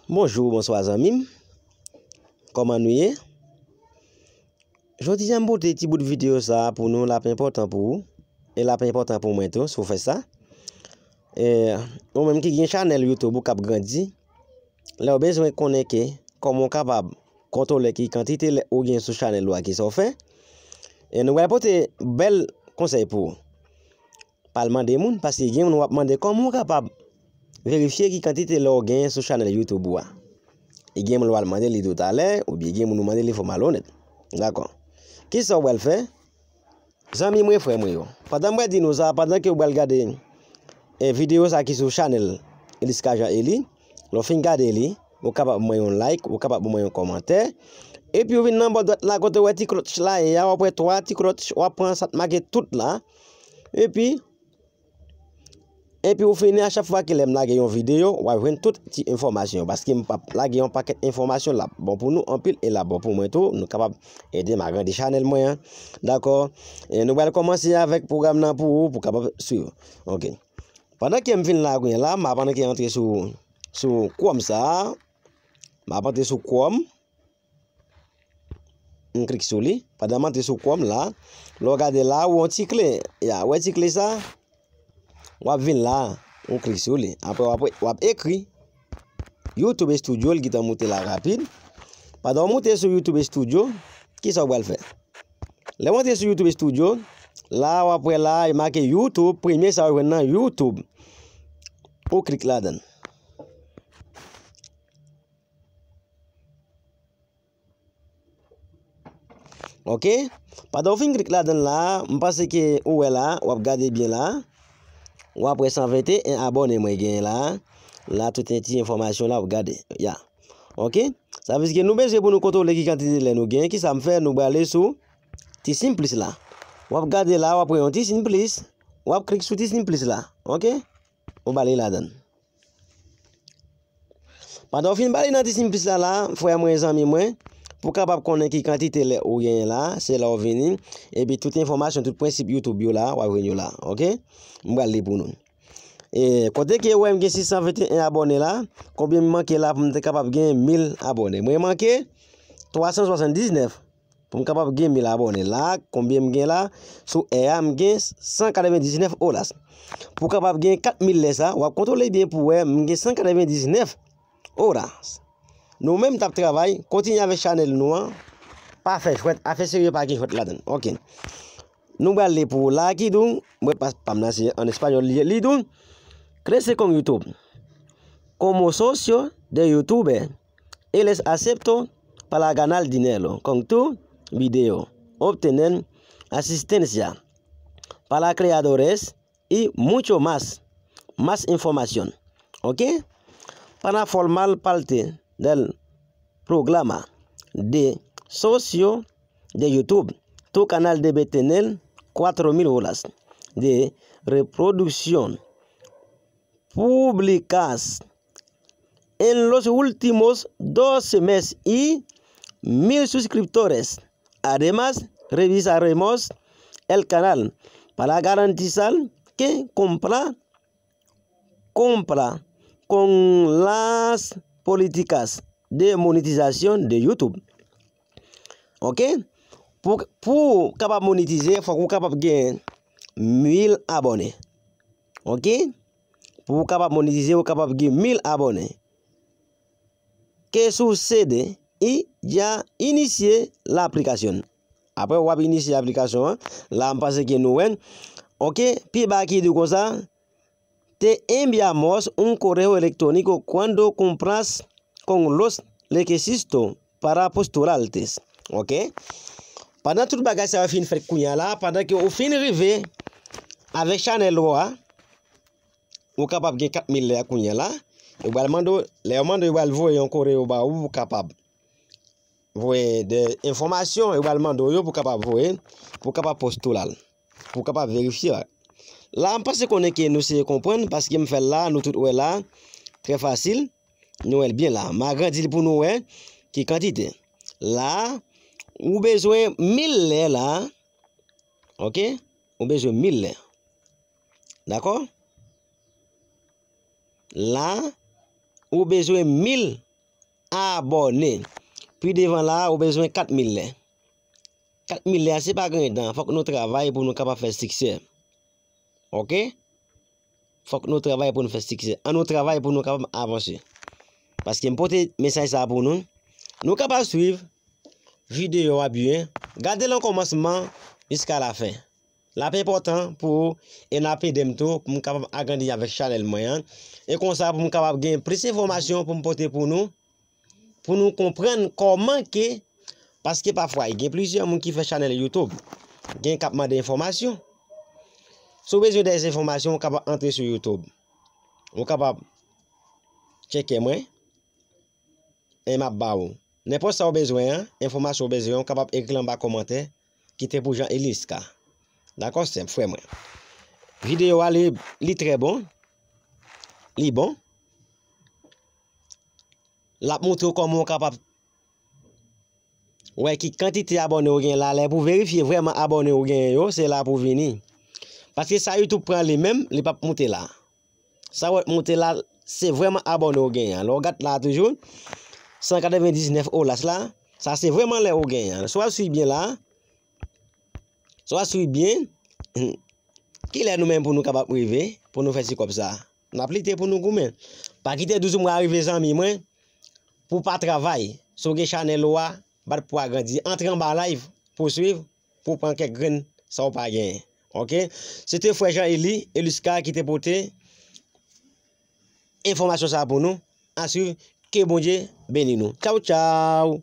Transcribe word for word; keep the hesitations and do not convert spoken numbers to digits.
Bonjou, bonswa zanmi m. Kòman nou ye? Jodi a m pote ti bout videyo sa a pou nou, l ap enpòtan pou ou, e l ap enpòtan pou mwen tou, si w fè sa. E, ou menm ki gen chanèl YouTube ou k ap grandi, lè w bezwen konnen ke kòman w kapab kontwole ki kantite lè ou gen sou chanèl ou a, kisa w fè. E nou pral pote bèl konsèy pou ou. Pa al mande moun, paske gen moun w ap mande kòman w kapab verifye ki kantite lè w genyen sou chanèl YouTube ou a. E gen moun w al mande li tou talè, oubyen gen moun ou mande li, fò malonèt. Dakò. Kisa w pral fè? Zanmi mwen, frè mwen yo. Pandan m pral di nou sa, pandan ke w pral gade, e, videyo sa ki sou chanèl Elisca Jean Élie, lè w fin gade li, ou kapab ban mwen yon like, ou kapab ban mwen yon kòmantè. Epi ou vin nan bò dwat la kote w wè ti klòch la ye a, w ap wè twa ti klòch, w ap pran sa k make tout la. Epi, epi ou fini, a chak fwa ke lè m lage yon videyo, w ap jwenn tout ti enfòmasyon yo. Paske m p ap lage yon pakèt enfòmasyon, l ap bon pou nou anpil e l ap bon pou mwen tou. Nou kapab ede m agrandi chanèl mwen an. Dakò? E nou pral kòmanse avèk pwogram nan pou ou, pou w kapab swiv. Ok. Pandan ke m vin la kounye a la, m ap antre sou, sou Chrome sa a. M ap antre sou Chrome. M klik sou li. Pandan m antre sou Chrome la, lè w gade la, ou wè yon ti kle. Ya, ou wè ti kle sa? W ap vin la, ou klik sou li. Apre, w ap, w ap ekri YouTube Studio, l gentan moute la rapid. Pandan w moute sou YouTube Studio, kisa w pral fè? Lè w antre sou YouTube Studio, la, w ap wè la, e make YouTube, premye sa w jwenn nan YouTube. Ou klik ladan l. Ok? Pandan w fin klik ladan l la, m panse ke ou wè la, w ap gade byen la. W ap wè san venteyen abòne mwen genyen la. La, tout ti enfòmasyon la, w ap gade. Ya. Ok? Sa vle di ke nou bezwen pou nou kontwole ki kantite lè nou genyen. Kisa m fè? Nou prale sou ti siy plis la. W ap gade la, w ap wè yon ti siy plis. W ap klik sou ti siy plis la. Ok? Ou prale ladan l. Pandan w fin ba li nan ti siy plis la, la, frè mwen, zanmi mwen, pou w kapab konnen ki kantite lè ou genyen la, se la w vini, epi tout enfòmasyon, tout prensip YouTube yo la, w ap jwenn yo la, ok? M pral li pou nou. E, kote ke ou wè m gen sis san venteyen abòne la, konbyen m manke la pou m te kapab gen mil abòne? Mwen manke twa san swasanndiznèf. Pou m kapab gen mil abòne la, konbyen m gen la? Sou è a, m gen san katrevendiznèf oras. Pou w kapab gen kat mil lè sa, w ap kontwole byen pou w wè m gen san katrevendiznèf oras. Nou menm t ap travay, kontinye avèk chanèl nou an. Pa fè jwèt, afè serye pa gen jwèt ladan l. Ok. Nou pral li pou ou la ki di w, mwen pa, pa m nan se an espanyòl li, li di w, crece con YouTube. Como socio de YouTube, eres acepto para ganar dinero con tu video, obtener asistencia para creadores y mucho más, más información. Ok? Para formar parte del programa de socio de YouTube, tu canal debe tener cuatro mil horas de reproducción públicas en los últimos doce meses y mil suscriptores. Además, revisaremos el canal para garantizar que cumpla, cumpla con las políticas de monetización de YouTube. Ok? Pou, pou w kapab monetize, fòk ou kapab gen mil abòne. Ok? Pou w kapab monetize, ou kapab gen mil abòne. ¿Qué sucede? Y ya inicié la aplicación. Apre w ap inisye aplikasyon an. La, m panse ke nou wè l. Ok, pi ba ki di konsa, te enviamos un correo electrónico cuando cumplas con los requisitos para postularte. Ok? Pandan tout bagay sa yo fin fèt kounye a la, pandan ke ou fin rive avèk chanèl ou a, ou kapab gen kat mil lè a kounye a la. Yo pral mande w, lè yo mande w, yo pral voye yon kore yo ba ou pou kapab voye de enfòmasyon, yo pral mande w yo pou kapab voye, pou kapab postile l, pou kapab verifye l. La, m panse konnen ke nou seye konprann, paske m fè l la, nou tout wè la, trè fasil, nou wè l byen la. M agrandi l pou nou wè ki kantite. La, ou bezwen mil lè la, ok? Ou bezwen mil lè. Dakò? La, ou bezwen mil abòne. Pi devan la, ou bezwen kat mil lè. Kat mil lè a, se pa grenn tan. Fòk nou travay pou nou kapab fè siksè. Oke? Fòk nou travay pou nou fè siksè. Ann nou travay pou nou kapab avanse. Paske m pote mesaj sa a pou nou. Nou kapab swiv videyo a byen. Gade l an kòmansman jiska lafen. L ap enpòtan pou ou e n ap ede m tou pou m kapab agrandi avèk chanèl mwen an. E konsa pou m kapab gen plis enfòmasyon pou m pote pou nou, pou nou konprann kòman ke, paske pafwa gen plizyè moun ki fè chanèl YouTube, gen k ap mande enfòmasyon. Si w bezwen dè enfòmasyon, ou kapab antre sou YouTube. Ou kapab tcheke mwen, e m ap ba ou. Nenpòt sa w bezwen an, enfòmasyon w bezwen an, ou kapab ekri l anba kòmantè, kite pou Jean Elisca. Dakò, sè m, frè mwen. Videyo a, li, li trè bon. Li bon. L ap montre w kòman w kapab wè ki kantite abòne w gen la. Lè pou verifye vrèman abòne w genyen yo, se la pou vini. Paske sa YouTube pran li menm, li p ap moute la. Sa w ap moute la, se vrèman abòne w genyen an. Lè w gad la toujou, san katrevendiznèf olas la, sa se vrèman lè w genyen an. Si w ap swiv byen la, si w ap swiv byen, kilè nou menm pou nou kapab rive, pou nou fè ti kòb sa? N ap lite pou nou goumen. Pa kite douz mwa rive, zanmi mwen, pou w pa travay. Si w gen chanèl ou a, bat pou agrandi. Antre anba live pou w swiv, pou w pran kèk grenn sa w pa genyen. Oke? Se te frè Jean Eli, Elisca ki te pote enfòmasyon sa a pou nou. A swiv, ke Bondye beni nou. Tchaw, tchaw!